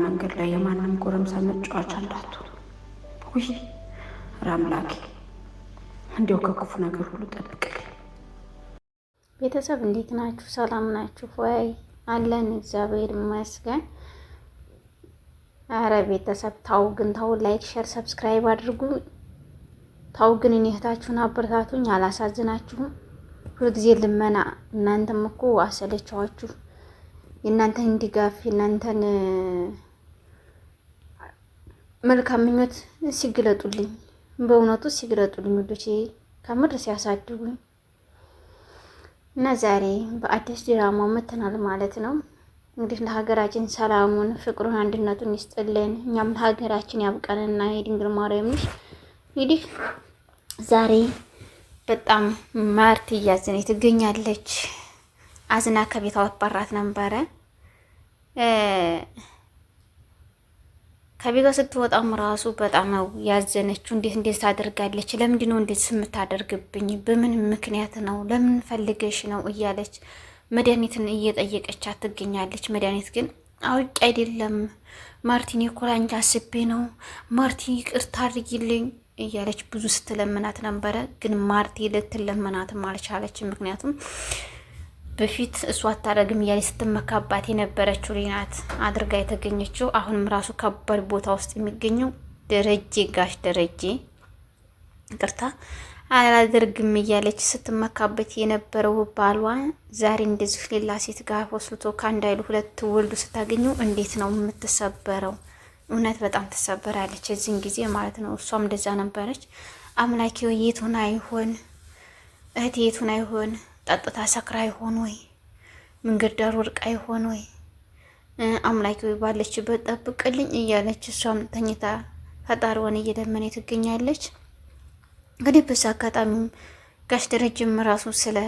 መንገድ ላይ የማንም ጎረምሳ መጫወቻ እንዳትሆን። ውይ ኧረ አምላኬ እንዲያው ከክፉ ነገር ሁሉ ጠብቅልኝ። ቤተሰብ እንዴት ናችሁ? ሰላም ናችሁ ወይ? አለን እግዚአብሔር ይመስገን። አረ ቤተሰብ ታው ግን ታው፣ like፣ share፣ subscribe አድርጉ። ታው ግን እኔ እህታችሁን አበረታቱኝ። አላሳዝናችሁም? ሁልጊዜ ልመና። እናንተም እኮ አሰለቻችሁ። የእናንተን ድጋፍ የእናንተን መልካም ምኞት ሲግለጡልኝ፣ በእውነቱ ሲግለጡልኝ ውዶቼ ከምር ሲያሳድጉኝ እና ዛሬ በአዲስ ድራማ መተናል ማለት ነው። እንግዲህ ለሀገራችን ሰላሙን፣ ፍቅሩን፣ አንድነቱን ይስጥልን። እኛም ለሀገራችን ያብቃንና የድንግል ማርያም ልጅ እንግዲህ ዛሬ በጣም ማርቲ እያዘነች ትገኛለች። አዝና ከቤቷ አባራት ነበረ። ከቤቷ ስትወጣም ራሱ በጣም ነው ያዘነችው። እንዴት እንዴት ታደርጋለች? ለምንድን ነው እንዴት ስምታደርግብኝ? በምን ምክንያት ነው? ለምን ፈልገሽ ነው? እያለች መድኃኒትን እየጠየቀቻት ትገኛለች። መድኃኒት ግን አውቄ አይደለም ማርቲን እኮ ላንቺ አስቤ ነው፣ ማርቲ ይቅርታ አድርጊልኝ እያለች ብዙ ስትለምናት ነበረ። ግን ማርቲ ልትለምናትም አልቻለችም። ምክንያቱም በፊት እሷ አታደርግም እያለች ስትመካባት የነበረችው ናት አድርጋ የተገኘችው። አሁንም ራሱ ከባድ ቦታ ውስጥ የሚገኘው ደረጀ ጋሽ ደረጀ ይቅርታ አላደርግም እያለች ስትመካበት የነበረው ባሏ ዛሬ እንደዚህ ሌላ ሴት ጋር ወስልቶ ከአንድ አይሉ ሁለት ወልዱ ስታገኘው እንዴት ነው የምትሰበረው? እውነት በጣም ትሰበራለች፣ የዚህን ጊዜ ማለት ነው። እሷም እንደዛ ነበረች። አምላኬ የት ሆና ይሆን እህቴ፣ የት ሆና ይሆን? ጠጥታ ሰክራ ይሆን ወይ? መንገድ ዳር ወድቃ ይሆን ወይ? አምላኬ ወይ ባለችበት ጠብቅልኝ እያለች እሷም ተኝታ ፈጣሪዋን እየለመነ ትገኛለች። እንግዲህ በዛ አጋጣሚም ጋሽ ደረጀም ራሱ ስለ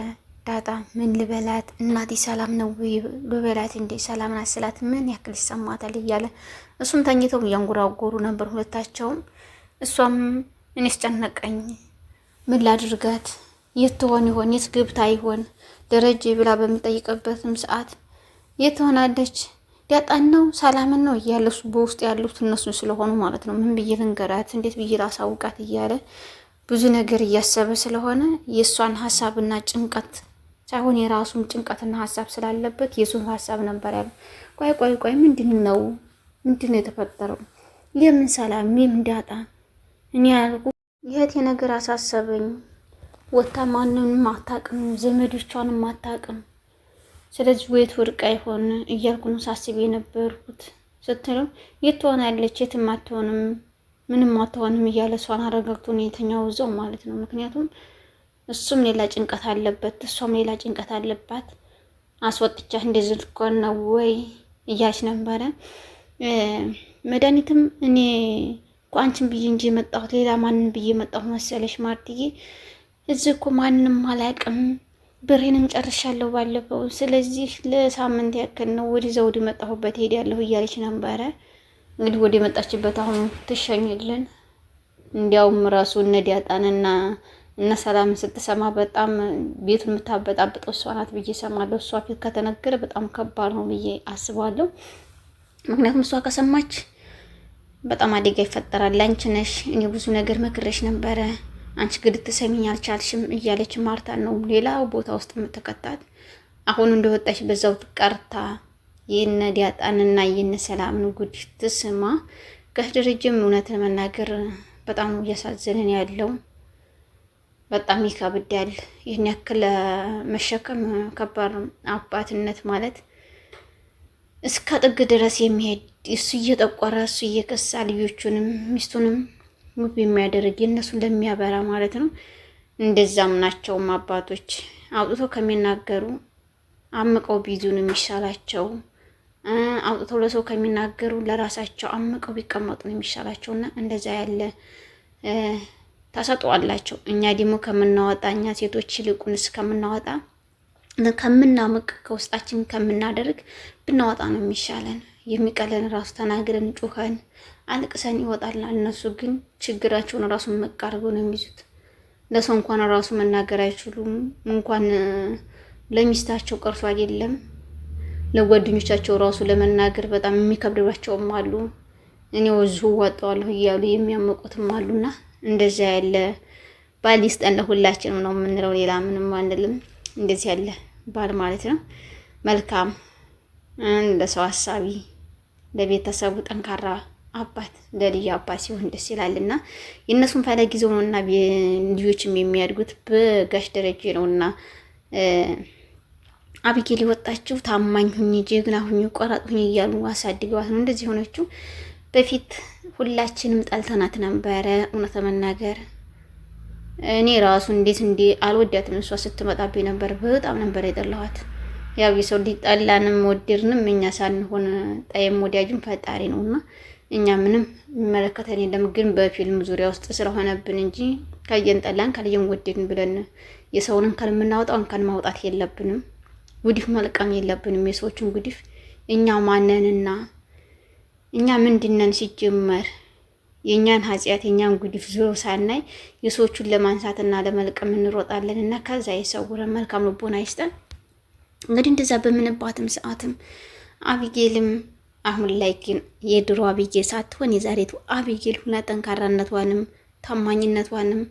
ዳጣ ምን ልበላት እናቴ ሰላም ነው ወይ ልበላት እንዴ ሰላም ናት ስላት ምን ያክል ይሰማታል እያለ እሱም ተኝተው እያንጎራጎሩ ነበር ሁለታቸውም። እሷም እኔ ስጨነቀኝ ምን ላድርጋት የት ትሆን ይሆን የት ግብታ ይሆን ደረጀ ብላ በምጠይቅበትም ሰዓት የት ትሆናለች ዳጣን ነው ሰላምን ነው እያለ እሱ በውስጥ ያሉት እነሱ ስለሆኑ ማለት ነው። ምን ብዬ ልንገራት እንዴት ብዬ ላሳውቃት እያለ ብዙ ነገር እያሰበ ስለሆነ የእሷን ሀሳብና ጭንቀት ሳይሆን የራሱን ጭንቀትና ሀሳብ ስላለበት የእሱን ሀሳብ ነበር ያለው። ቆይ ቆይ ቆይ ምንድን ነው ምንድን ነው የተፈጠረው? የምን ሰላም የምን ዳጣ? እኔ ያልኩ የእህቴ ነገር አሳሰበኝ። ወታ ማንንም አታውቅም፣ ዘመዶቿንም አታውቅም። ስለዚህ ወይት ወድቃ ይሆን እያልኩ ነው ሳስብ የነበርኩት ስትለው የት ትሆናለች? የትም አትሆንም፣ ምንም አትሆንም እያለ እሷን አረጋግቶ ነው የተኛው እዛው ማለት ነው። ምክንያቱም እሱም ሌላ ጭንቀት አለበት፣ እሷም ሌላ ጭንቀት አለባት። አስወጥቻት እንደዚህ እኮ ነው ወይ እያለች ነበረ። መድኃኒትም እኔ እኮ አንቺን ብዬ እንጂ የመጣሁት ሌላ ማንን ብዬ የመጣሁ መሰለሽ ማርትዬ? እዚህ እኮ ማንንም አላውቅም፣ ብሬንም ጨርሻለሁ ባለፈው። ስለዚህ ለሳምንት ያክል ነው ወደ ዘውድ መጣሁበት ሄዳለሁ እያለች ነበረ። እንግዲህ ወደ መጣችበት አሁን ትሸኝልን። እንዲያውም ራሱ እነ ዲያጣንና እነ ሰላምን ስትሰማ በጣም ቤቱን የምታበጣብጠው እሷ ናት ብዬ እሰማለሁ። እሷ ፊት ከተነገረ በጣም ከባድ ነው ብዬ አስባለሁ። ምክንያቱም እሷ ከሰማች በጣም አደጋ ይፈጠራል። ላንቺ ነሽ እኔ ብዙ ነገር መክሬሽ ነበረ፣ አንቺ ግን ልትሰሚኝ አልቻልሽም እያለች ማርታን ነው ሌላ ቦታ ውስጥ የምትከታት። አሁን እንደወጣች በዛው ቀርታ የነ ዲያጣንና የነ ሰላምን ጉድ ትስማ። ጋሽ ደረጀም እውነት ለመናገር በጣም እያሳዘንን ያለው በጣም ይከብዳል። ይህን ያክል መሸከም ከባድ ነው። አባትነት ማለት እስከ ጥግ ድረስ የሚሄድ እሱ እየጠቆረ እሱ እየከሳ ልጆቹንም ሚስቱንም ውብ የሚያደርግ የእነሱን ለሚያበራ ማለት ነው። እንደዛም ናቸውም አባቶች አውጥቶ ከሚናገሩ አምቀው ቢይዙ ነው የሚሻላቸው። አውጥተው ለሰው ከሚናገሩ ለራሳቸው አምቀው ቢቀመጡ ነው የሚሻላቸው። እና እንደዛ ያለ ታሰጠዋላቸው። እኛ ደግሞ ከምናወጣ እኛ ሴቶች ይልቁንስ ከምናወጣ ከምናምቅ ከውስጣችን ከምናደርግ ብናወጣ ነው የሚሻለን። የሚቀለን ራሱ ተናግረን ጩኸን አልቅሰን ይወጣልናል። እነሱ ግን ችግራቸውን ራሱ መቃርበው ነው የሚይዙት። ለሰው እንኳን ራሱ መናገር አይችሉም። እንኳን ለሚስታቸው ቀርሶ አይደለም ለጓደኞቻቸው ራሱ ለመናገር በጣም የሚከብድባቸውም አሉ። እኔ ወዙ ዋጠዋለሁ እያሉ የሚያመቁትም አሉና እንደዚያ ያለ ባል ይስጠን ለሁላችንም ነው የምንለው። ሌላ ምንም አንልም። እንደዚህ ያለ ባል ማለት ነው። መልካም ለሰው አሳቢ፣ ለቤተሰቡ ጠንካራ አባት ለልጅ አባት ሲሆን ደስ ይላል። እና የእነሱን ፈለግ ይዘው ነው እና ልጆችም የሚያድጉት በጋሽ ደረጀ ነው እና አብጌል የወጣችው ታማኝ ሁኝ፣ ጀግና ሁኝ፣ ቆራጥ ሁኝ እያሉ አሳድገዋት ነው እንደዚህ ሆነችው። በፊት ሁላችንም ጠልተናት ነበረ እውነት መናገር እኔ ራሱ እንዴት እንዴ አልወዳትም። እሷ ስትመጣብኝ ነበር በጣም ነበር የጠላኋት። ያው የሰው ልጅ ጠላንም ወደድንም እኛ ሳንሆን ጣይም ወዳጅም ፈጣሪ ነውና እኛ ምንም የሚመለከተን የለም። ግን በፊልም ዙሪያ ውስጥ ስለሆነብን እንጂ ካየን ጠላን ካልየን ወደድን ብለን የሰውን እንከን የምናወጣው እንከን ማውጣት የለብንም። ጉድፍ መልቀም የለብንም። የሰዎችን ጉድፍ እኛ ማነንና እኛ ምንድነን ሲጀመር የእኛን ኃጢአት የእኛን ጉድፍ ዞሮ ሳናይ የሰዎቹን ለማንሳትና ለመልቀም እንሮጣለን እና ከዛ የሰውረን መልካም ልቦና ይስጠን። እንግዲህ እንደዛ በምንባትም ሰዓትም አቢጌልም አሁን ላይ ግን የድሮ አቢጌል ሳትሆን የዛሬቱ አቢጌል ሁና ጠንካራነቷንም ታማኝነቷንም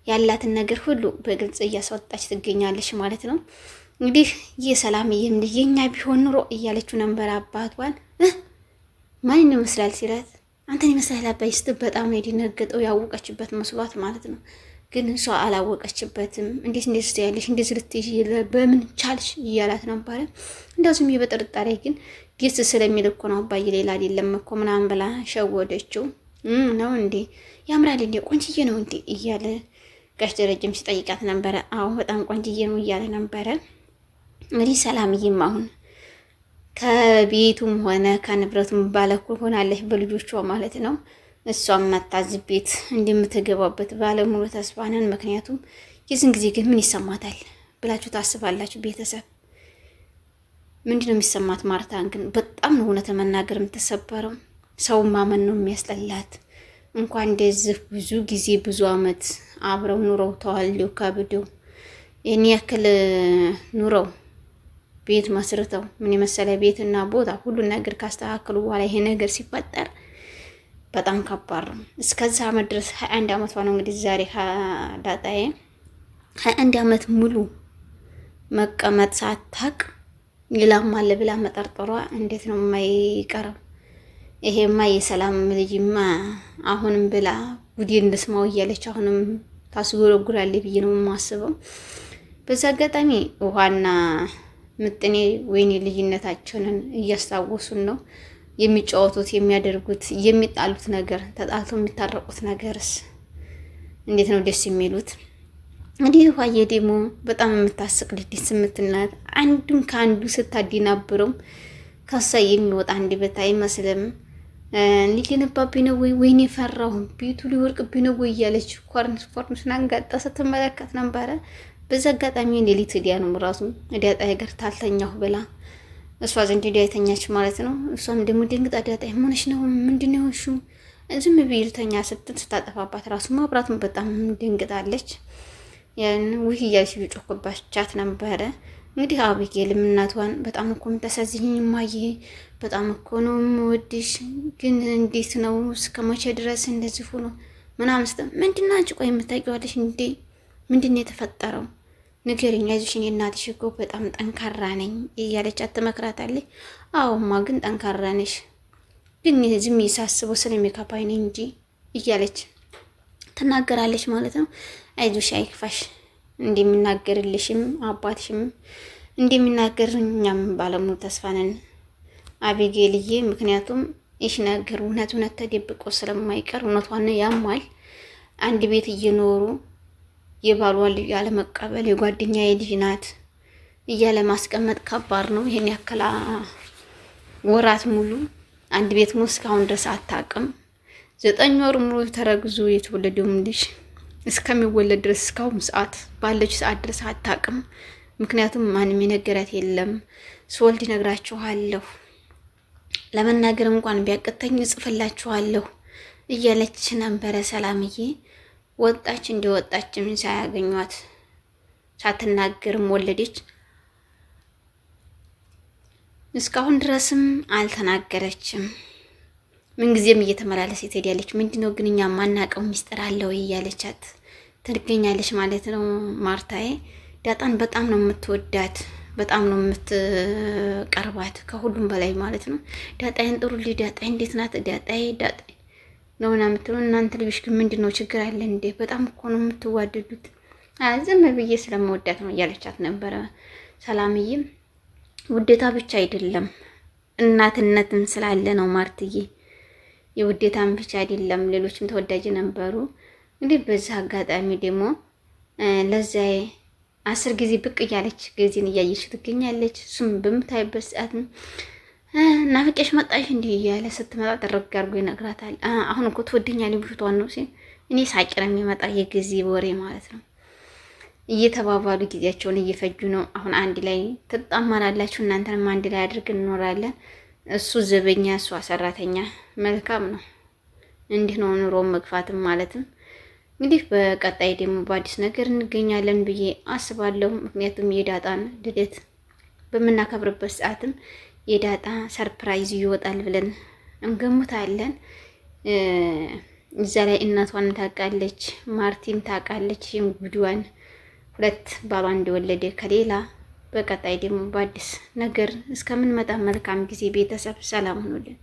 ያላትን ነገር ሁሉ በግልጽ እያስወጣች ትገኛለች ማለት ነው። እንግዲህ ይህ ሰላምዬም ልጅ የኛ ቢሆን ኑሮ እያለችው ነበር አባቷን። ማን ይመስላል ሲላት አንተን ይመስላል አባይ ስትል በጣም ነው የደነገጠው። ያወቀችበት መስሏት ማለት ነው። ግን እሷ አላወቀችበትም። እንዴት እንዴት ስትያለሽ እንዴት ልትይዥ በምን ቻልሽ እያላት ነበረ። እንደዚሁም በጥርጣሬ ግን ደስ ስለሚል እኮ ነው አባዬ ሌላ አይደለም እኮ ምናምን ብላ ሸወደችው። ነው እንዴ ያምራል እንዴ ቆንጅዬ ነው እንዴ እያለ ጋሽ ደረጀም ሲጠይቃት ነበረ። አዎ በጣም ቆንጅዬ ነው እያለ ነበረ። እንግዲህ ሰላምዬም አሁን ከቤቱም ሆነ ከንብረቱም ባለኩል ሆናለች በልጆቿ ማለት ነው። እሷም መታዝ ቤት እንደምትገባበት ባለሙሉ ተስፋ ነን። ምክንያቱም የዚህን ጊዜ ግን ምን ይሰማታል ብላችሁ ታስባላችሁ? ቤተሰብ ምንድን ነው የሚሰማት? ማርታን ግን በጣም ነው እውነት መናገር የምትሰበረው። ሰው ማመን ነው የሚያስጠላት። እንኳን እንደዚህ ብዙ ጊዜ ብዙ አመት አብረው ኑረው ተዋልደው ከብደው ይህን ያክል ኑረው ቤት መስርተው ምን የመሰለ ቤትና ቦታ ሁሉን ነገር ካስተካከሉ በኋላ ይሄ ነገር ሲፈጠር በጣም ከባድ ነው። እስከዛ አመት ድረስ 21 አመቷ ነው እንግዲህ ዛሬ ዳጣዬ 21 አመት ሙሉ መቀመጥ ሳታቅ ሌላም አለ ብላ መጠርጠሯ እንዴት ነው የማይቀረው? ይሄማ የሰላም ልጅማ አሁንም ብላ ጉዴን ልስማው እያለች አሁንም ታስጎረጉራለች ብዬ ነው የማስበው። በዛ አጋጣሚ ውሃና ምጥኔ ወይኔ ልጅነታቸውን እያስታወሱን ነው የሚጫወቱት፣ የሚያደርጉት፣ የሚጣሉት ነገር ተጣልተው የሚታረቁት ነገርስ እንዴት ነው ደስ የሚሉት። እንግዲህ ውሃዬ ደግሞ በጣም የምታስቅ ልጅ ደስ የምትናት አንዱን ከአንዱ ስታዲናብረው ከሳ የሚወጣ አንድ በት አይመስልም። ሊገነባብኝ ነው ወይ ወይኔ ፈራሁ ቤቱ ሊወርቅብኝ ነው ወይ እያለች ኮርንስ ኮርንሱን አንጋጣ ስትመለከት ነበረ። በዛ አጋጣሚ ሌሊት ዲያ ነው ራሱ ዳጣዬ ጋር ታልተኛሁ ብላ እሷ ዘንድ ዲያ የተኛች ማለት ነው። እሷም ደግሞ ድንግጣ ዳጣዬ ምን ሆነሽ ነው ምንድን ነው የሆንሽው? ዝም ብዬ ልተኛ ስትል ስታጠፋባት ራሱ ማብራቱን በጣም ድንግጣለች። ያን ውይ እያለች ቢጮክባቻት ነበረ። እንግዲህ አብጌልም እናቷን በጣም እኮ የምታሳዝኝ እማዬ፣ በጣም እኮ ነው የምወድሽ፣ ግን እንዴት ነው እስከ መቼ ድረስ እንደዚህ ሆኖ ምናምን ስትል ምንድን ነው አንቺ ቆይ የምታውቂዋለሽ እንዴ? ምንድን ነው የተፈጠረው? ንገሪኝ፣ አይዞሽ እኔ እናትሽ እኮ በጣም ጠንካራ ነኝ እያለች አትመክራታለች። አዎማ ግን ጠንካራ ነሽ፣ ግን ዝም ሳስበው ስለሚከፋኝ ነኝ እንጂ እያለች ትናገራለች ማለት ነው። አይዞሽ፣ አይክፋሽ እንደሚናገርልሽም አባትሽም እንደሚናገር እኛም ባለሙሉ ተስፋ ነን አቢጌልዬ። ምክንያቱም ይህ ነገር እውነት እውነት ተደብቆ ስለማይቀር እውነቷን ያማል። አንድ ቤት እየኖሩ የባሏን ልጅ ያለመቀበል የጓደኛ ልጅ ናት እያለ ማስቀመጥ ከባድ ነው። ይሄን ያክል ወራት ሙሉ አንድ ቤት ሙሉ እስካሁን ድረስ አታውቅም። 9 ወር ሙሉ ተረግዞ የተወለደውም ልጅ እስከሚወለድ ድረስ እስካሁን ሰዓት ባለች ሰዓት ድረስ አታውቅም። ምክንያቱም ማንም የነገራት የለም። ስወልድ እነግራችኋለሁ፣ ለመናገር እንኳን ቢያቅተኝ እጽፍላችኋለሁ እያለች ነበረ ሰላምዬ። ወጣች። እንደወጣችም ሳያገኟት ሳትናገርም ወለደች። እስካሁን ድረስም አልተናገረችም። ምንጊዜም እየተመላለሰ ትሄዳለች። ምንድነው ግን እኛ ማናቀው ሚስጥር አለ ወይ እያለቻት ትገኛለች ማለት ነው። ማርታዬ ዳጣን በጣም ነው የምትወዳት፣ በጣም ነው የምትቀርባት ከሁሉም በላይ ማለት ነው። ዳጣዬን ጥሩልኝ፣ ዳጣዬ እንዴት ናት? ዳጣዬ ዳጣዬ ነው ምናምን የምትለው። እናንተ ልጆች ግን ምንድን ነው ችግር አለ እንዴ? በጣም እኮ ነው የምትዋደዱት። ዝም ብዬ ስለመወዳት ነው እያለቻት ነበረ። ሰላምዬም ውዴታ ብቻ አይደለም እናትነትም ስላለ ነው ማርትዬ፣ የውዴታም ብቻ አይደለም ሌሎችም ተወዳጅ ነበሩ። እንግዲህ በዚህ አጋጣሚ ደግሞ ለዛ 10 ጊዜ ብቅ እያለች ጊዜን እያየች ትገኛለች። እሱም በምታይበት ሰዓት ናፍቄሽ መጣሽ እንዲህ እያለ ስትመጣ ጥርግ አድርጎ ይነግራታል። አሁን እኮ ትወደኛለች ብሽቷን ነው ሲል እኔ ሳቂ ነው የሚመጣ የጊዜ ወሬ ማለት ነው። እየተባባሉ ጊዜያቸውን እየፈጁ ነው። አሁን አንድ ላይ ትጣመራላችሁ፣ እናንተንም አንድ ላይ አድርገን እንኖራለን። እሱ ዘበኛ፣ እሷ ሰራተኛ። መልካም ነው። እንዲህ ነው ኑሮ መግፋትም ማለትም። እንግዲህ በቀጣይ ደግሞ በአዲስ ነገር እንገኛለን ብዬ አስባለሁ። ምክንያቱም የዳጣን ልደት በምናከብርበት ሰዓትም የዳጣ surprise ይወጣል ብለን እንገምታለን። እዛ ላይ እናቷን ታውቃለች፣ ማርቲም ታውቃለች ጉድዋን ሁለት ባሏ እንደወለደ ከሌላ። በቀጣይ ደግሞ በአዲስ ነገር እስከምንመጣ መልካም ጊዜ ቤተሰብ፣ ሰላም ሁኑልን።